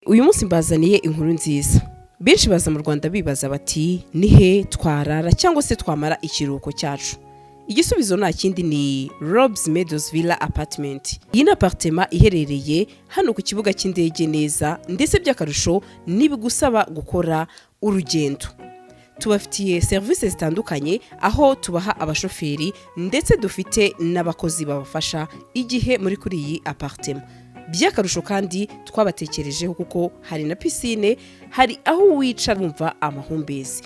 Uyu munsi mbazaniye inkuru nziza. Benshi baza mu Rwanda bibaza bati: "Ni he twarara cyangwa se twamara ikiruhuko cyacu?" Igisubizo nta kindi, ni Robs Meadows Villa Apartment. Iyi ni apartment iherereye hano ku kibuga cy'indege neza, ndetse by'akarusho ntibigusaba gukora urugendo. Tubafitiye serivisi zitandukanye, aho tubaha abashoferi, ndetse dufite n'abakozi babafasha igihe muri kuri iyi apartment. By'akarusho kandi twabatekerejeho kuko hari na piscine, hari aho wicara wumva amahumbezi.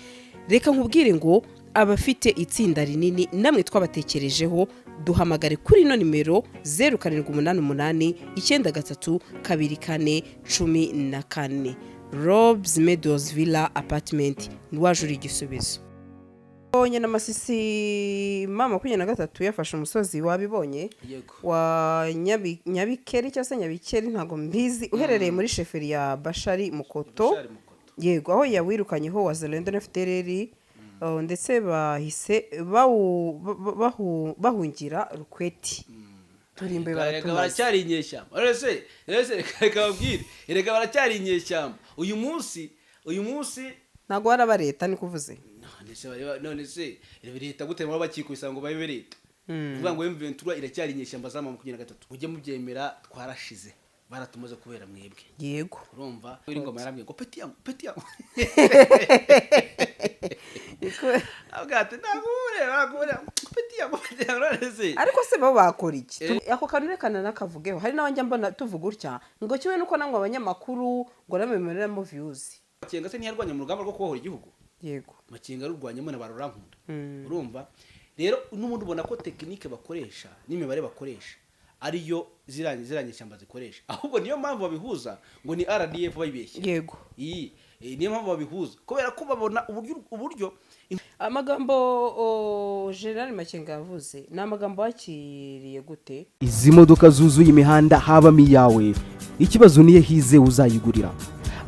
Reka nkubwire ngo abafite itsinda rinini namwe twabatekerejeho. Duhamagare kuri ino nimero: 0788932414. Robs Meadows Villa Apartment, waje uri igisubizo. Bonye na Masisi, M23 yafashe umusozi, wabibonye? Yego. Wa Nyabikeri cyangwa se Nyabikeri, ntabwo mbizi, uherereye muri chefferie ya Bashari Mukoto. Bashari Mukoto. Yego, aho yawirukanyeho Wazalendo na FDLR, ndetse bahise bahungira Rukweti. Turimbe. Reka Baratumaze. Baracyari inyeshyamba. None se reka babwire, reka, baracyari inyeshyamba uyu munsi. Ntabwo waraba leta, niko uvuze? None se leta gute baba bakikubisa ngo babe leta? Kuvuga ngo M23 iracyari inyeshyamba za 23, mujye mubyemera, twarashize, baratumaze kubera mwebwe. Urumva iri ngoma yarambwiye ngo "Petit yangu, petit yangu." Avuga ati: "Ntabwo ureba, petit yangu, petit yangu." None se Ariko se bo bakora iki? Ako kantu reka nakavugeho. Hari n'abajya mbona tuvuga utya ngo kimwe nuko namwe abanyamakuru ngo namwe mumereramo views. Makenga se ntiyarwanya mu rugamba rwo kubohora igihugu? Yego. Makenga arurwanyamo na barurankunda. Urumva rero n'ubundi ubona ko technique bakoresha n'imibare bakoresha ariyo ziriya nyeshyamba zikoresha. Ahubwo niyo mpamvu babihuza ngo ni RDF, bayibeshya. Iyi niyo mpamvu babihuza, kubera ko babona uburyo Amagambo General Makenga yavuze ni amagambo wakiriye gute? Izi modoka zuzuye imihanda habamo iyawe? Ikibazo niyo hize uzayigurira.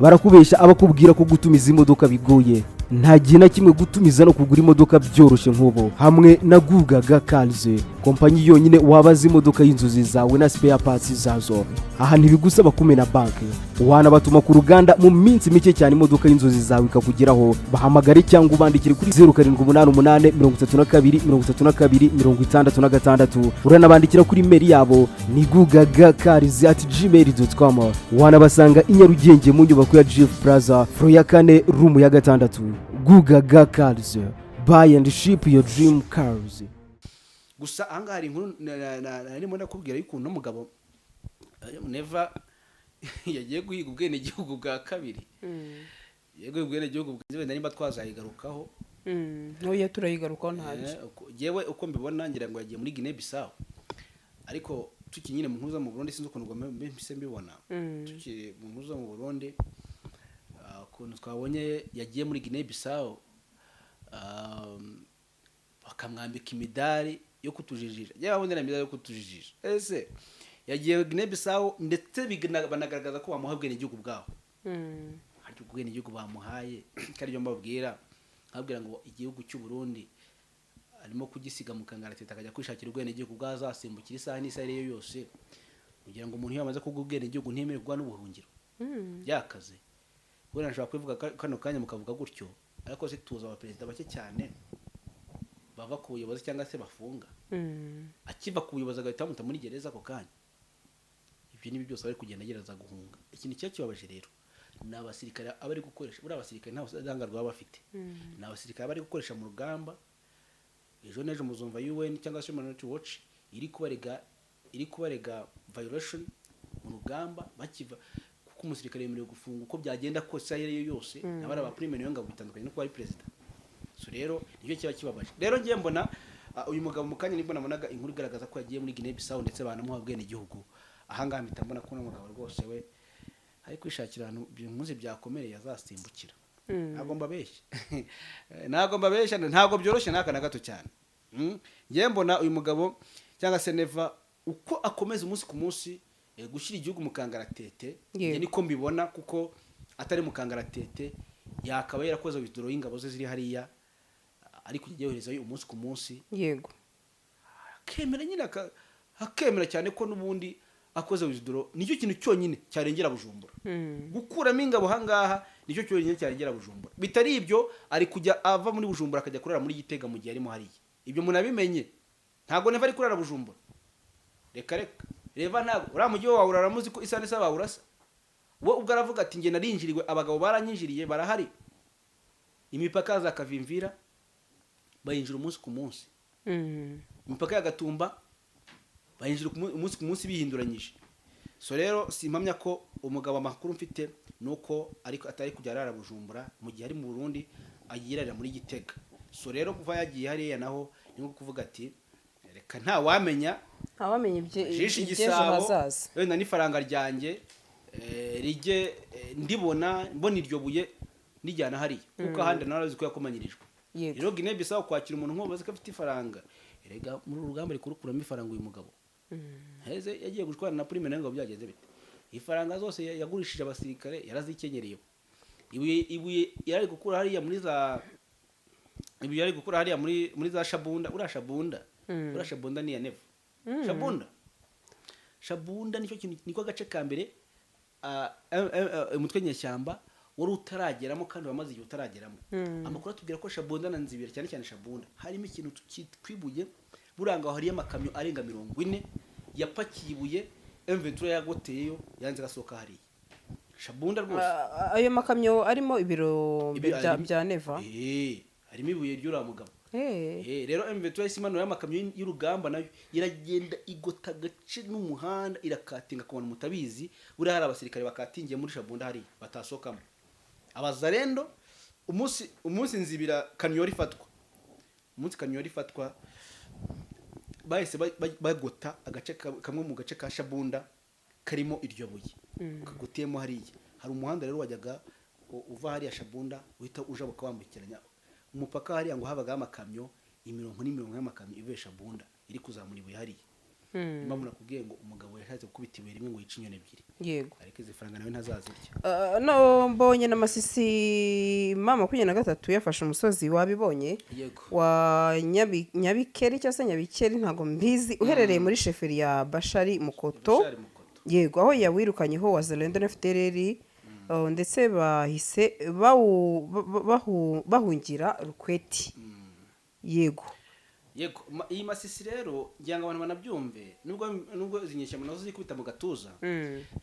Barakubeshya abakubwira ko gutumiza imodoka bigoye. Nta gihe na kimwe gutumiza no kugura imodoka byoroshye nk'ubu hamwe na Gugaga Cars, kompanyi yonyine wabaza imodoka y'inzozi zawe na spare parts zazo. Aha ntibigusaba kumena banki, wanabatuma ku ruganda, mu minsi mike cyane imodoka y'inzozi zawe ikakugeraho. Bahamagare cyangwa ubandikire kuri 0788323266. Uranabandikira kuri email yabo ni gugagacars@gmail.com. Wanabasanga i Nyarugenge mu nyubako ya GF Plaza, floor ya kane, room ya gatandatu. Gugaga Cars, buy and ship your dream cars. Gusa ahangaha hari inkuru narimo ndakubwira y'ukuntu umugabo Neva yagiye guhiga ubwenegihugu bwa kabiri, yagiye guhiga ubwenegihugu bwa, wenda nimba twazayigarukaho. Ntuye, turayigarukaho ntacyo. Jewe uko mbibona, ngira ngo yagiye muri Guinea Bissau, ariko tukiri nyine mu nkuru zo mu Burundi, sinzi ukuntu ngo mpise mbibona. Tukiri mu nkuru zo mu Burundi, ukuntu twabonye yagiye muri Guinea Bissau, bakamwambika imidari yo kutujijisha. Yewe, babonera imidari yo kutujijisha. Ese yagiye Guinea Bissau, ndetse banagaragaza ko bamuha ubwenegihugu bwaho. Harya ubwenegihugu bamuhaye ko aribyo mbabwira, nkabwira ngo igihugu cy'u Burundi arimo kugisiga mu kangaratete, akajya kwishakira ubwenegihugu bwazasimbukira isaha n'isaha ariyo yose, kugira ngo umuntu iyo amaze kubwa ubwenegihugu ntiyemerewe kuguha n'ubuhungiro byakaze. Wenda nshobora kubivuga kano kanya mukavuga gutyo, ariko se tuzi abaperezida bake cyane bava ku buyobozi cyangwa se bafunga, akiva ku buyobozi agahita bamuta muri gereza ako kanya? Ibyo ni byose bari kugenda agerageza guhunga. Ikintu kiba kibabaje rero ni abasirikare aba ari gukoresha. Buriya abasirikare nta budahangarwa baba bafite, ni abasirikare aba ari gukoresha mu rugamba. Ejo n'ejo muzumva UN cyangwa se Human Rights Watch iri kubarega violation mu rugamba bakiva, kuko umusirikare yemerewe gufunga uko byagenda kose, ayo ariyo yose, naba ari abaprime niyo ngabo, bitandukanye no kuba ari perezida. So rero nicyo kiba kibabaje. Rero ngiye mbona uyu mugabo mu kanya nibwo nabonaga inkuru igaragaza ko yagiye muri Guinea Bissau, ndetse banamuha ubwenegihugu. Ahangaha mpita mbona ko uno mugabo rwose we ari kwishakira ahantu ibintu byakomereye azasimbukira. Ntabwo mbabeshya, ntabwo mbabeshya, ntabwo byoroshye n'aka na gato cyane. Ngiye mbona uyu mugabo cyangwa se Neva uko akomeza umunsi ku munsi gushyira igihugu mu kangaratete. Njye niko mbibona, kuko atari mu kangaratete yakaba yarakoze withdraw y'ingabo ze ziri hariya, ari kujya yoherezayo umunsi ku munsi. Akemera nyine, akemera cyane ko n'ubundi Akoze withdraw, nicyo kintu cyonyine cyarengera Bujumbura. Gukuramo ingabo ahangaha nicyo cyonyine cyarengera Bujumbura. Bitari ibyo, ari kujya ava muri Bujumbura akajya kurara muri Gitega mu gihe arimo hariya. Ibyo munabimenye, ntabwo Neva ari kurara Bujumbura. Reka reka, reba, ntabwo uriya mujyi wawe uraramuzi ko isa n'isa bawurasa. We ubwo aravuga ati: "Njye narinjiriwe, abagabo baranyinjiriye, barahari." Imipaka za Kavimvira bayinjira umunsi ku munsi, imipaka ya Gatumba bayinjira umunsi ku munsi bihinduranyije. So rero simpamya ko umugabo, amakuru mfite ni uko ariko atari kujya arara Bujumbura mu gihe ari mu Burundi, agiye ararira muri Gitega. So rero kuva yagiye hariya naho ni nko kuvuga ati: "Reka, ntawamenya." Ntawamenya jishe iby'ejo igisabo hazaza. Wenda n'ifaranga ryanjye rijye ndibona, mbona iryo buye ndijyana hariya, kuko ahandi nawe arazi ko yakomanyirijwe. Rero Guinea Bissau kwakira umuntu nk'uwo bazi ko afite ifaranga, erega muri uru rugamba ari kurukuramo ifaranga uyu mugabo. Heze yagiye gushwana na Prime nawe ngo byagenze bite? Ifaranga zose yagurishije abasirikare yarazikenyereyeho. Ibuye yari gukura hariya muri za, ibuye yari gukura hariya muri za Shabunda. Uriya Shabunda, uriya Shabunda ni iya Neva. Shabunda nicyo kintu, niko gace ka mbere umutwe nyeshyamba wari utarageramo kandi wamaze igihe utarageramo. Amakuru atubwira ko Shabunda na Nzibira, cyane cyane Shabunda, harimo ikintu cyitwa ibuye. Buranga hariyo amakamyo arenga 40 yapakiye ibuye. M23 yagoteyeyo, yanze gasohoka hariya Shabunda rwose. Ah, ayo makamyo arimo ibiro bya Neva? Harimo ibuye ry'uriya mugabo. Rero M23 yahise imanura y'amakamyo y'urugamba, nayo iragenda igota agace n'umuhanda irakatinga. Ku bantu mutabizi, buriya hari abasirikare bakatingiye muri Shabunda hariya batasohokamo. Abazarendo, umunsi Nzibira Kanyori ifatwa, umunsi Kanyori ifatwa, bahise bagota agace kamwe mu gace ka Shabunda karimo iryo buye kagoteyemo hariya. Hari umuhanda rero wajyaga uva hariya Shabunda uhita ujabuka wambukiranya umupaka hariya, ngo habagaho amakamyo, imirongo n'imirongo y'amakamyo ivuye Shabunda iri kuzamura ibuye hariya. Impamvu nakubwiye ngo umugabo yashatse gukubita ibuye rimwe ngo yice inyoni ebyiri. Ariko izi faranga nawe ntazazirya. No mbonye na Masisi ma 23 yafashe umusozi, wabibonye? Yego. Wa Nyabikeri cyangwa se Nyabikeri, ntabwo mbizi, uherereye muri sheferi ya Bashari Mukoto. Bashari Mukoto. Yego, aho yawirukanyeho Wazalendo na FDLR, ndetse bahise bahungira Rukweti. Yego. Yego, iyi Masisi rero ngira ngo abantu banabyumve, nubwo izi nyeshyamba nazo zikubita mu gatuza,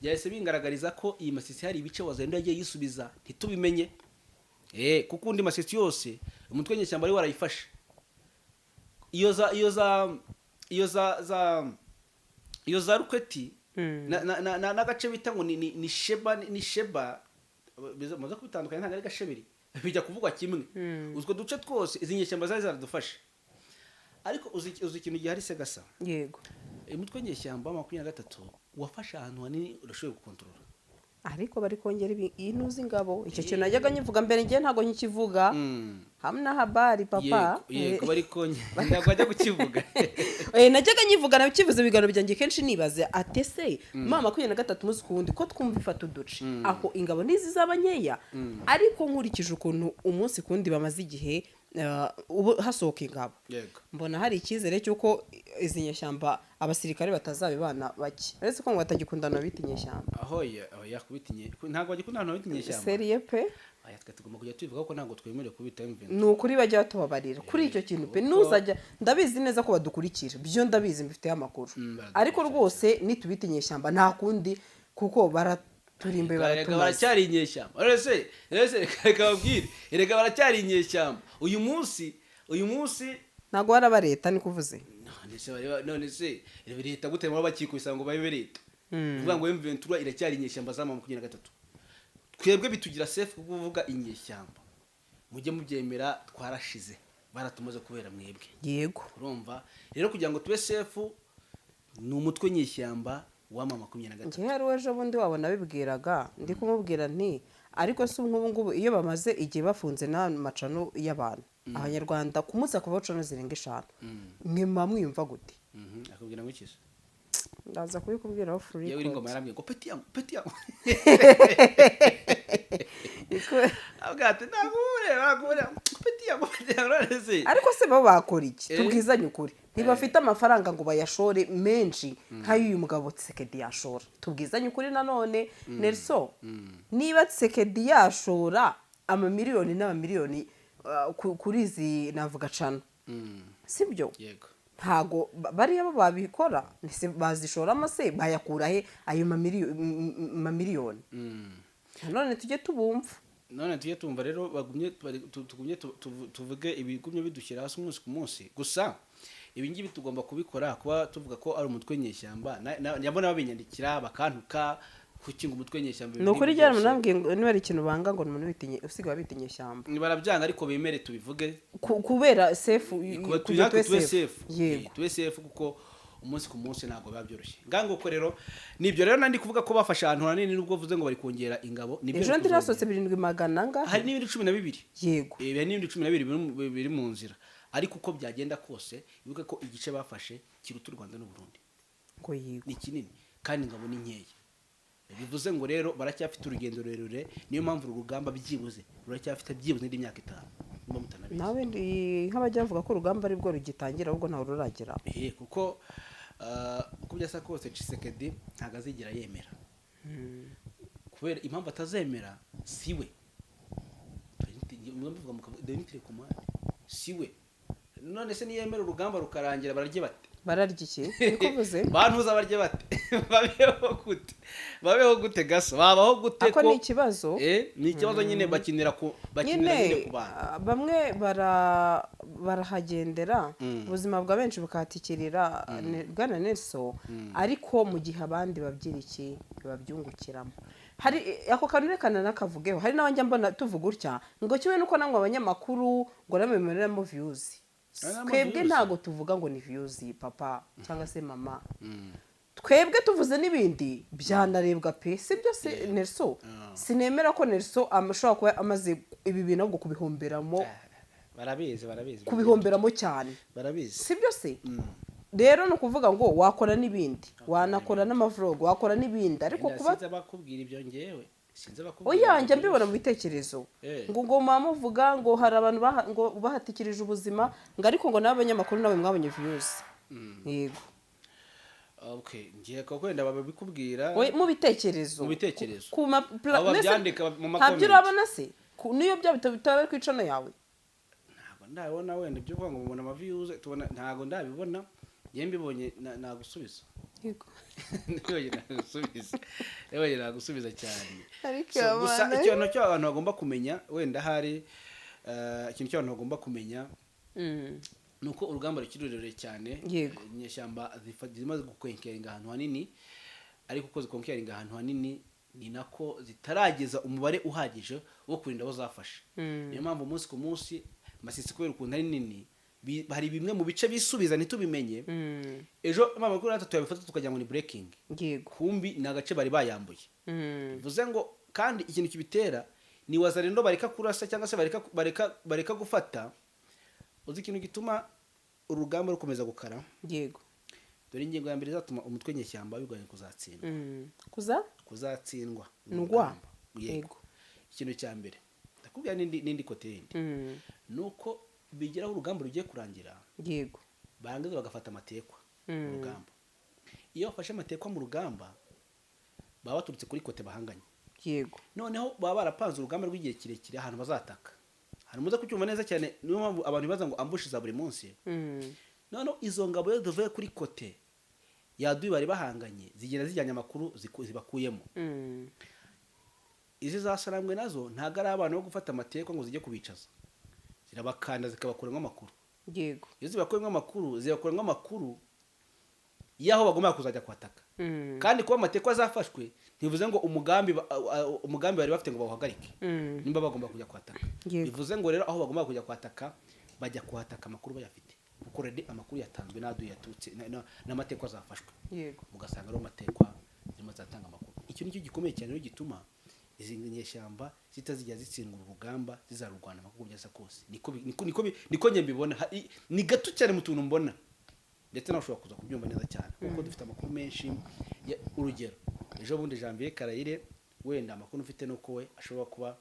byahise bingaragariza ko iyi Masisi hari ibice Wazalendo yagiye yisubiza ntitubimenye, kuko undi Masisi yose umutwe w'inyeshyamba wari warayifashe. Iyo za Rukweti n'agace bita ngo ni Sheba, ni Sheba, muze kubitandukanya, ntabwo ari Gashebiri, bijya kuvugwa kimwe. Utwo duce twose izi nyeshyamba zari zaradufashe. Ariko uzi ikintu gihari se gasa? Yego. Umutwe w'inyeshyamba wa 23 wafashe ahantu hanini udashoboye gukontorora. Ariko bari kongera intu z'ingabo. Icyo kintu najyaga nyivuga mbere, ngiye ntabwo nkikivuga. Hamna habari papa. Yego, bari kongera, ntabwo bajya kukivuga. Najyaga nyivuga, nakivuze ibiganiro byanjye kenshi, nibaze atese ma 23 umunsi ku wundi ko twumva ifata uduce, aho ingabo ntizizaba nkeya? Ariko nkurikije ukuntu umunsi ku wundi bamaze igihe, ubu hasohoka ingabo, mbona hari icyizere cy'uko izi nyeshyamba abasirikare batazabibana bake, uretse ko ngo batagikundana bita inyeshyamba. Aho yakubita ntabwo bagikunda ahantu bita inyeshyamba. Sérieux pe. Aya twe tugomba kujya tubivuga ko ntabwo twemerewe kubita M23. Ni ukuri, bajya batubabarira kuri icyo kintu pe. Nuzajya, ndabizi neza ko badukurikira, byo ndabizi, mbifiteho amakuru. Baradukurikira. Ariko rwose nitubita inyeshyamba nta kundi, kuko baraturimbe, Erega baratumaze. baracyari inyeshyamba. Ese reka babwire, erega baracyari inyeshyamba uyu munsi. Ntabwo waraba leta, niko uvuze? None se none se leta gute baba bakikubisa ngo babe leta? Ni ukuvuga ngo M23 iracyari inyeshyamba za 23. Twebwe bitugira safe kuvuga inyeshyamba, mujye mubyemera, twarashize, baratumaze kubera mwebwe. Urumva rero, kugira ngo tube safe, ni umutwe nyeshyamba wa 23. Njyewe hari ejo bundi wabona bibwiraga, ndi kumubwira nti: "Ariko si nk'ubu ngubu iyo bamaze igihe bafunze n'amacano y'abantu, abanyarwanda ku munsi hakavaho cano zirenga eshanu, mwe muba mwiyumva gute?" Akubwira ngo iki se? Ndaza kubikubwiraho furi. Yewe, iri ngoma yarambwiye ngo peti yangu, peti yangu. Avuga Aravuga ati ntabwo ureba, ntabwo ureba peti peti, none se Ariko se bo bakora iki? Eh. Tubwizanye ukuri, ntibafite amafaranga ngo bayashore menshi nk'ay'uyu mugabo Tshisekedi yashora. Tubwizanye ukuri nanone, Nelson, niba Tshisekedi yashora amamiliyoni n'amamiliyoni kuri izi, navuga cana, sibyo? Yego. Ntago bariya bo babikora. Ese bazishoramo se bayakura he ayo mamiliyoni? Nanone tujye tubumva. None tujye tumva rero, bagumye tugumye tuvuge ibigumye bidushyira hasi umunsi ku munsi. Gusa ibi ngibi tugomba kubikora, kuba tuvuga ko ari umutwe nyeshyamba, nyabona babinyandikira bakantuka, kuki ngo umutwe nyeshyamba, Ni ukuri ibi ryari byose. Munambwiye ngo niba ari ikintu banga, ngo ni umuntu witinye, usigaye bitinye ishyamba. Barabyanga, ariko bemere tubivuge. Kubera safe. Kuba kugira natwe tube tube safe. Yego. Tube safe, kuko umunsi ku munsi ntabwo biba byoroshye. Ngango ko rero nibyo rero nandi kuvuga ko bafashe ahantu hanini, nubwo uvuze ngo bari kongera ingabo, nibyo Ejo bari ndi kuzongera. Hasohotse 700 angahe? Hari n'ibindi 12. Yego. Hari n'ibindi 12 biri mu nzira. Ariko uko byagenda kose, wibuke ko igice bafashe kiruta u Rwanda n'u Burundi. Ngo yego. Ni kinini kandi ingabo ni nkeya. Bivuze ngo rero baracyafite urugendo rurerure. Niyo mpamvu uru rugamba byibuze ruracyafite byibuze indi myaka 5, niba mutanabizi. Nawe ndi nk'abajya bavuga ko urugamba aribwo rugitangira, ahubwo ntawe ruragera. Kuko uko byasa kose Tshisekedi ntabwo azigera yemera, kubera impamvu atazemera si we, commande si we. None se niyemera urugamba rukarangira, bararye bate? Bararya iki? Niko uvuze? Bantuza, barye bate? Babeho gute? Babeho gute gaso? Babaho gute? Ako ni ikibazo. Ni ikibazo nyine, bakinira ku bakinira nyine nyine ku bantu. Bamwe barahagendera, ubuzima bwa benshi bukahatikirira, bwana Nelson, ariko mu gihe abandi babyira iki babyungukiramo. Hari ako kantu, reka nakavugeho. Hari n'abajya mbona tuvuga utya ngo kimwe nuko namwe abanyamakuru ngo namwe muboneramo views. Ari Twebwe views. ntabwo tuvuga ngo ni views, papa cyangwa se mama. Twebwe tuvuze n'ibindi byanarebwa pe, sibyo se, Nelson? Sinemera ko Nelson ashobora kuba amaze ibi bintu ahubwo kubihomberamo. Barabizi, barabizi. Kubihomberamo cyane. Barabizi. Sibyo se? Rero ni ukuvuga ngo wakora n'ibindi, wanakora n'amavlog, wakora n'ibindi, ariko Wenda kuba sinzi abakubwira ibyo, ngewe sinzi abakubwira Oya, ibyo. njya mbibona mu bitekerezo. Ngo muba muvuga ngo hari abantu ngo bahatikirije ubuzima, ngo ariko ngo n'abanyamakuru nawe mwabonye views. Yego. Okay, ngiye ko wenda babikubwira. We, mu bitekerezo. Mu bitekerezo. Ku ma Aho babyandika mu ma ntabyo comment. urabona se? Niyo bya bitaba ku icano yawe. Ntabwo ndabona wenda ibyo kuvuga ngo mubona ama views, tubona, ntabwo ndabibona. Njye mbibonye nagusubiza. Yego. Mbibonye nagusubiza, mbibonye nagusubiza cyane. Ariko So, gusa abana- ikintu cyo abantu bagomba kumenya, wenda hari ikintu cyo abantu bagomba kumenya ni uko urugamba rukiri rurerure cyane. Yego. Inyeshyamba zimaze gukonqueringa ahantu hanini, ariko uko ziconqueringa ahantu hanini ni nako zitarageza umubare uhagije wo kurinda abo zafashe. Niyo mpamvu umunsi ku munsi Masisi, kubera ukuntu ari nini, hari bimwe mu bice bisubiza ntitubimenye. Ejo amakuru natatu yabifata tukagira ngo ni breaking, kumbi ni agace bari bayambuye. Bivuze ngo kandi ikintu kibitera ni Wazalendo bareka kurasa cyangwa se bareka gufata. Uzi ikintu gituma urugamba rukomeza gukara? Yego. Dore ingingo ya mbere izatuma umutwe nyeshyamba bigoranye kuzatsindwa. Kuza Kuzatsindwa Ndwa. urugamba. Yego. Yego. Ikintu cya mbere ndakubwira, n'indi côté yindi, ni uko bigeraho urugamba rugiye kurangira, barangiza bagafata amatekwa mu rugamba. Iyo bafashe amatekwa mu rugamba, baba baturutse kuri côté bahanganye. Noneho baba barapanze urugamba rw'igihe kirekire, ahantu bazataka hari muze kucyumva neza cyane. Niyo mpamvu abantu bibaza ngo ambush za buri munsi. Noneho izo ngabo iyo zivuye kuri côté yaduye bari bahanganye, zigenda zijyanye amakuru zibakuyemo. Izi za Sarambwe nazo ntabwo ari abana bo gufata amatekwa ngo zijye kubicaza, zirabakanda zikabakuramo amakuru. Iyo zibakuyemo amakuru, zibakuramo amakuru y'aho bagomba kuzajya kwataka. Kandi kuba amatekwa azafashwe ntibivuze ngo umugambi bari bafite ngo bawuhagarike. Nimba bagomba kujya kwataka, bivuze ngo rero aho bagomba kujya kwataka, bajya kuhataka amakuru bayafite, kuko already amakuru yatanzwe n'aduye yaturutse n'amatekwa azafashwe. Ugasanga ariho amatekwa zirimo zatanga amakuru. Icyo nicyo gikomeye cyane rero gituma izi nyeshyamba zitazijya zitsindwa uru rugamba, zizarurwana amakuru byasa kose. Niko njye mbibona. Ni gato cyane mu tuntu mbona, ndetse nawe ushobora kuza kubyumva neza cyane kuko dufite amakuru menshi. Urugero, ejo bundi Janvier Karayire, wenda amakuru ufite nuko we ashobora kuba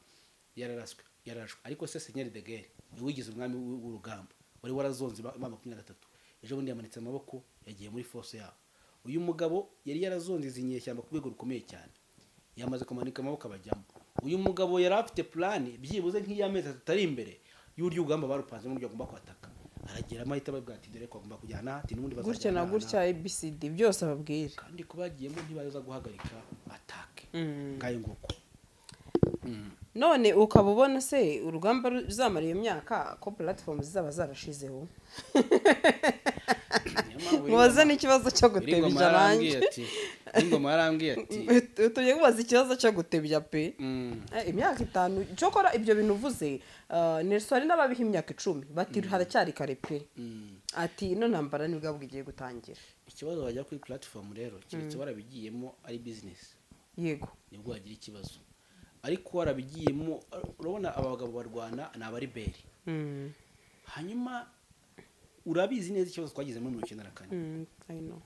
yararaswe. Yararashwe. Ariko se seigneur de guerre wigize umwami w'urugamba wari warazonze M23, ejo bundi yamanitse amaboko, yagiye muri force yabo. Uyu mugabo yari yarazonze izi nyeshyamba ku rwego rukomeye cyane, yamaze kumanika amaboko abajyamo. Uyu mugabo yari afite plan byibuze nk'iy'amezi 3 ari imbere y'uburyo urugamba barupanze n'uburyo agomba kwataka. Arageramo ahita ababwira ati: "Dore ko agomba kujyana," ati n'ubundi Gutya bazajyana na aha gutya, n'aha. ABCD byose ababwire. Kandi ko bagiyemo ntibaza guhagarika attaque. Ngayo nguko. None ukaba ubona se urugamba ruzamara iyo myaka, ko platform zizaba zarashizeho? Niyo mpamvu Mubaze n'ikibazo cyo Nyir'ingoma gutebya yarambwiye nanjye. ati, Nyir'ingoma yarambwiye ati Tugiye kubaza ikibazo cyo gutebya pe. Imyaka 5 cyokora ibyo bintu uvuze, Nelson, hari n'ababiha imyaka 10, bati haracyari kare pe. Ati ino ntambara nibwo bwo igiye gutangira. Ikibazo bajya kuri platform rero, keretse warabigiyemo ari business, nibwo wagira ikibazo. Ariko warabigiyemo, urabona aba bagabo barwana ni abariberi. Hanyuma urabizi neza ikibazo twagize muri 94. I know.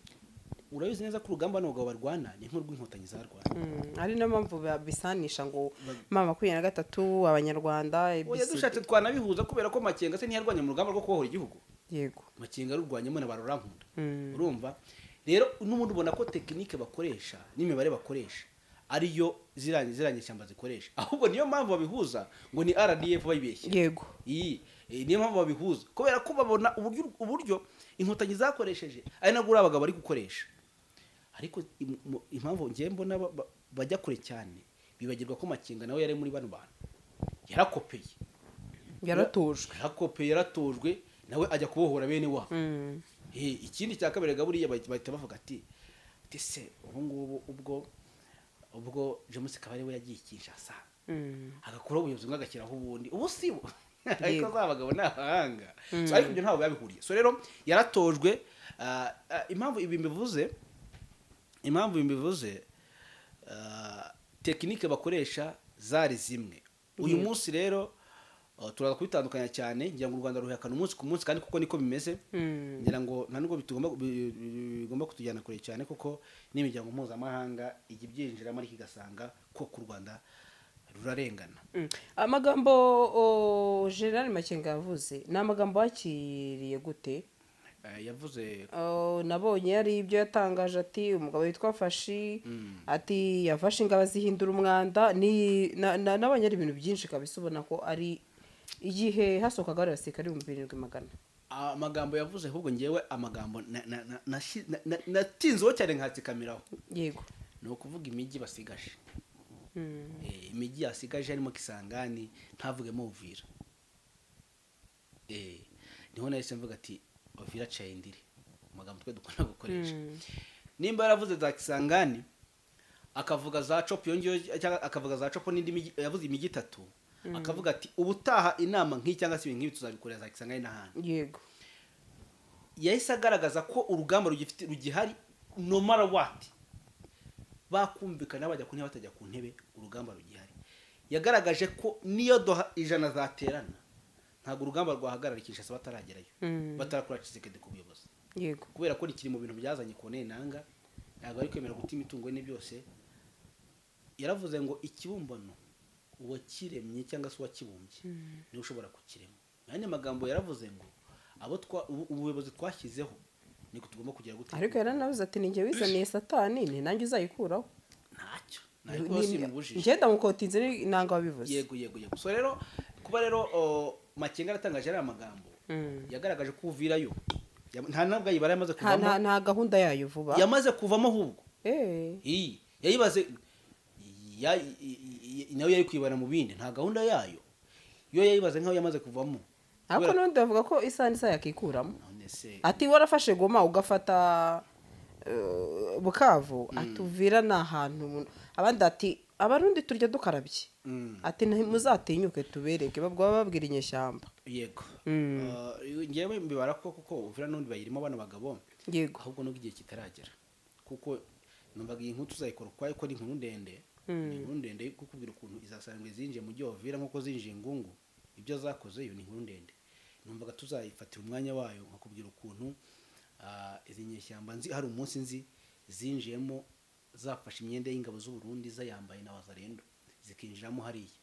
Urabizi neza ko urugamba bano bagabo barwana ni nk'urw'Inkotanyi zarwana. Ari nayo mpamvu bisanisha ngo M23, Abanyarwanda, Oya, ABCD. dushatse twanabihuza, kubera ko Makenga se ntiyarwanya mu rugamba rwo kubohora igihugu? Yego. Makenga arurwanyamo na Barurankunda. Urumva rero n'ubundi ubona ko technique bakoresha n'imibare bakoresha ariyo ziriya nyeshyamba zikoresha. Ahubwo niyo mpamvu babihuza ngo ni RDF, bayibeshya. Iyi niyo mpamvu babihuza, kubera ko babona uburyo Inkotanyi zakoresheje ari nabwo uriya bagabo bari gukoresha. Ariko impamvu ngiye mbona bajya kure cyane, bibagirwa ko Makenga nawe yari muri bano bantu, yarakopeye. Yaratojwe. Yarakopeye, yaratojwe, nawe ajya kubohora bene wabo. Ikindi cya kabiri ga, buriya bahita bavuga ati se ubu ngubu ubwo James Kabarebe yagiye i Kinshasa, agakuraho ubuyobozi bumwe agashyiraho ubundi, ubu si bo? Ariko za bagabo ni abahanga. So, ariko ibyo ntabwo biba bihuriye. So rero yaratojwe. Impamvu ibi mbivuze, technique bakoresha zari zimwe. Uyu munsi rero turaza kubitandukanya cyane. Ngira ngo u Rwanda ruhakana umunsi ku munsi, kandi kuko niko bimeze. Ngira ngo nta nubwo bigomba kutujyana kure cyane, kuko n'imiryango mpuzamahanga ijya ibyinjiramo, ariko igasanga ko ku Rwanda rurarengana. Amagambo General Makenga yavuze ni amagambo wakiriye gute? Yavuze Oh, nabonye hari ibyo yatangaje, ati umugabo witwa Fashi, ati yafashe ingabo zihindura umwanda. Ni nabonye ari ibintu byinshi kabisa, ubona ko ari igihe hasohokaga hari abasirikare 7400. Amagambo yavuze, ahubwo ngewe amagambo natinzeho cyane nkatsikamiraho, ni ukuvuga imijyi basigaje. Imijyi yasigaje harimo Kisangani, ntavugemo Uvira. Niho nahise mvuga ati Uvira cayindire, amagambo twe dukunda gukoresha. Nimba yaravuze za Kisangani, akavuga za Copo iyo ngiyo, cyangwa akavuga za Copo n'indi mijyi, yavuze imijyi itatu, akavuga ati ubutaha inama nk'iyi cyangwa se ibintu nk'ibi tuzabikorera za Kisangani n'ahandi, yahise agaragaza ko urugamba rugifite rugihari, no matter what. Bakumvikana bajya ku ntebe, batajya ku ntebe, urugamba rugihari. Yagaragaje ko niyo doha 100 zaterana, ntabwo urugamba rwahagarara Kinshasa bataragerayo, batarakura Tshisekedi ku buyobozi, kubera ko rikiri mu bintu byazanye Corneille Nanga. Ntabwo ari kwemera guta imitungo ye byose. Yaravuze ngo ikibumbano uwakiremye cyangwa se uwakibumbye niwe ushobora kukirema. Mu yandi magambo yaravuze ngo abo ubuyobozi twashyizeho niko tugomba kugira gute. Ariko yaranavuze ati ni njye wizaniye Satani, ni nanjye uzayikuraho. Ntacyo ntabwo simubujije. Njye ndamukotinze, ni nanga wabivuze. Yego. So rero kuba rero Makenga aratangaje ariya magambo, yagaragaje ko Uvirayo nta ntabwo ayibara yamaze kuvamo. Nta gahunda yayo vuba. Yamaze kuvamo ahubwo. Iyi yayibaze nawe yari kwibara mu bindi, nta gahunda yayo yo yayibaze nkaho yamaze kuvamo. Ariko n'ubundi bavuga ko isaha n'isaha yakikuramo. None se Ati warafashe Goma, ugafata Bukavu, ati Uvira ni ahantu abandi, ati Abarundi turya dukarabye. Ati muzatinyuke tubereke, babwo baba babwira inyeshyamba. Yego. Ngewe mbibara ko kuko Uvira n'ubundi bayirimo bano bagabo, ahubwo nubwo igihe kitaragera, kuko numvaga iyi nkuru tuzayikora ukwayo, ko ni inkuru ndende, ni inkuru ndende yo kukubwira ukuntu izasangwe zinjiye mu mujyi wa Uvira nk'uko zinjiye Ngungu, ibyo zakoze. Iyo ni inkuru ndende, numvaga tuzayifatira umwanya wayo, nkakubwira ukuntu izi nyeshyamba nzi hari umunsi nzi zinjiyemo zafashe imyenda y'ingabo z'u Burundi zayambaye na Wazalendo, zikinjiramo hariya.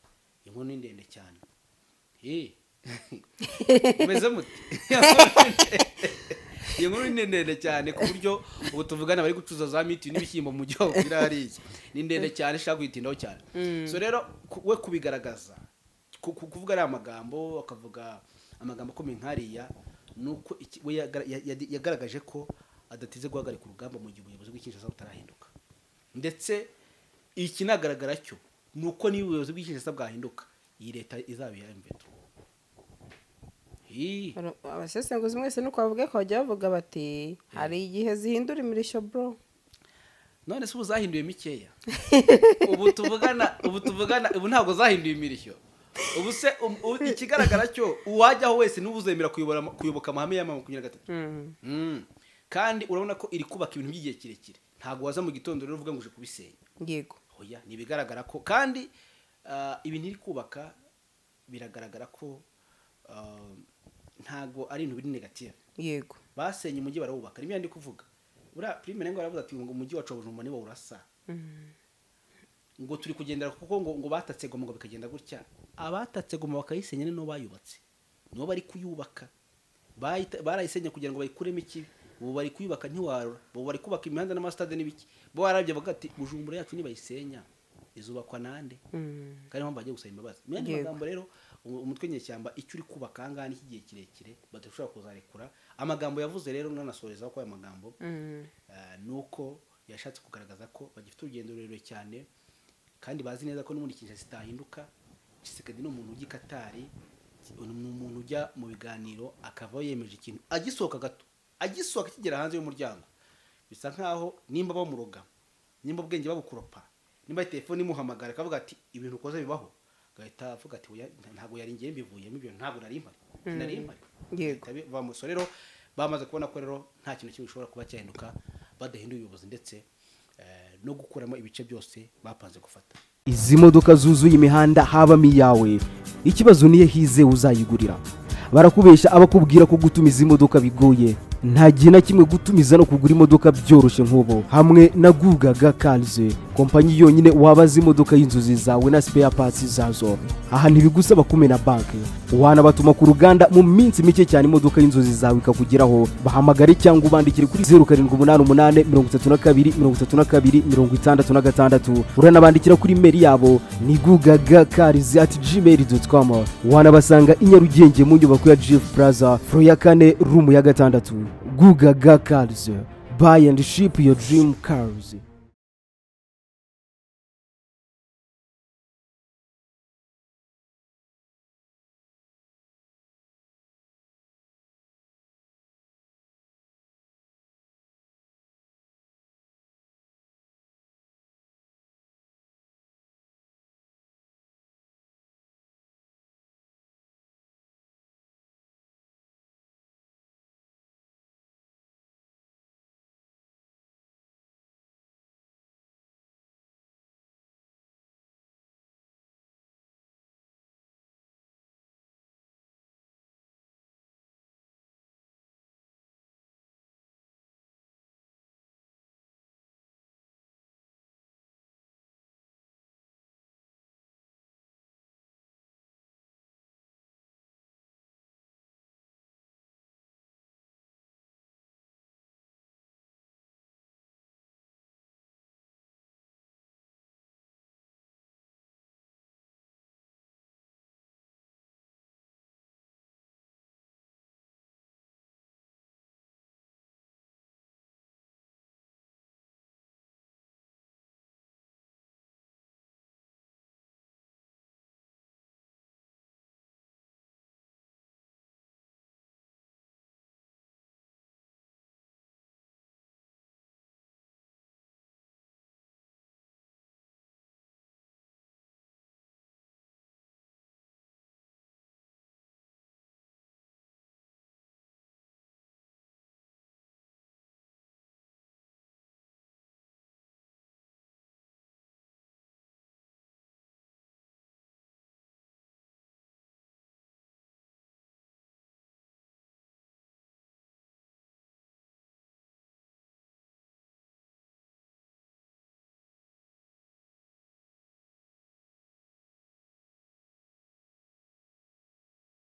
Inkuru ni ndende cyane. Mumeze mute? Iyo nkuru ni ndende cyane, ku buryo ubu tuvugana bari gucuruza za mitiyu n'ibishyimbo mu gihugu biri hariya. Ni ndende cyane, ishaka kuyitindaho cyane. So rero we kubigaragaza, kuvuga ariya magambo, akavuga amagambo akomeye nk'ariya, ni uko we yagaragaje ko adateze guhagarika urugamba mu gihe ubuyobozi bw'i Kinshasa butarahinduka. Ndetse ikinagaragara cyo ni uko niba ubuyobozi bw'i Kinshasa bwahinduka, iyi leta izaba iya M23. Abasesenguzi mwese nuko bavuga ko bajya bavuga bati hari igihe zihindura imirishyo, bro. None se ubu zahinduye mikeya? Ubu tuvugana ubu ntabwo zahinduye imirishyo. Ubu se ikigaragara cyo, uwajyaho wese n'ubu uzemera kuyoboka amahame ya 23. Kandi urabona ko iri kubaka ibintu by'igihe kirekire. Ntabwo waza mu gitondo rero uvuga ngo uje kubisenya. Oya, ni ibigaragara ko kandi ibintu iri kubaka biragaragara ko ntabwo ari ibintu biri negative. Basenye umujyi, barawubaka. Rimwe ndi kuvuga buriya Prime ngo aravuga ati ngo umujyi wacu wa Bujumbura niwo urasa, ngo turi kugendera kuko ngo batatse Goma, ngo bikagenda gutya. Abatatse Goma bakayisenya ni no bayubatse, nibo bari kuyubaka. Barayisenye kugira ngo bayikuremo ikibi, ubu bari kuyubaka ntiwarura. Ubu bari kubaka imihanda n'amasitade n'ibiki. Bo barabye bavuga ati Bujumbura yacu nibayisenya izubakwa nande? Kandi niyo mpamvu bagiye gusaba imbabazi. Mu yandi magambo rero, umutwe nyeshyamba icyo uri kubaka aha ngaha ni icy'igihe kirekire badashobora kuzarekura. Amagambo yavuze rero, nanasoreza ko aya magambo ni uko yashatse kugaragaza ko bagifite urugendo rurerure cyane, kandi bazi neza ko n'ubundi Kinshasa itahinduka. Tshisekedi ni umuntu ujya i Katari, ni umuntu ujya mu biganiro akavaho yemeje ikintu. Agisohoka gato, agisohoka akigera hanze y'umuryango, bisa nkaho nimba bamuroga, nimba ubwenge babukuropa, nimba telefone imuhamagara akavuga ati ibintu ukoze bibaho, agahita avuga ati oya, ntabwo yari ngiye, mbivuyemo, ibyo ntabwo nari mpari, sinari mpari. Bahita bamusora. Rero bamaze kubona ko rero nta kintu kimwe gishobora kuba cyahinduka badahinduye ubuyobozi, ndetse no gukuramo ibice byose bapanze gufata. Izi modoka zuzuye imihanda habamo iyawe? Ikibazo niyo hize uzayigurira. Barakubeshya abakubwira ko gutumiza imodoka bigoye. Nta gihe na kimwe gutumiza no kugura imodoka byoroshye nk'ubu hamwe na Gugaga Cars, kompanyi yonyine wabaza imodoka y'inzozi zawe na spare parts zazo. Aha ntibigusaba kumena banki, wanabatuma ku ruganda, mu minsi mike cyane imodoka y'inzozi zawe ikakugeraho. Bahamagare cyangwa ubandikire kuri 0788 32 32 66. Uranabandikira kuri email yabo ni gugagacars@gmail.com. Wanabasanga i Nyarugenge mu nyubako ya Jifu Plaza, floor ya kane, room ya gatandatu. Gugaga Cars, buy and ship your dream cars.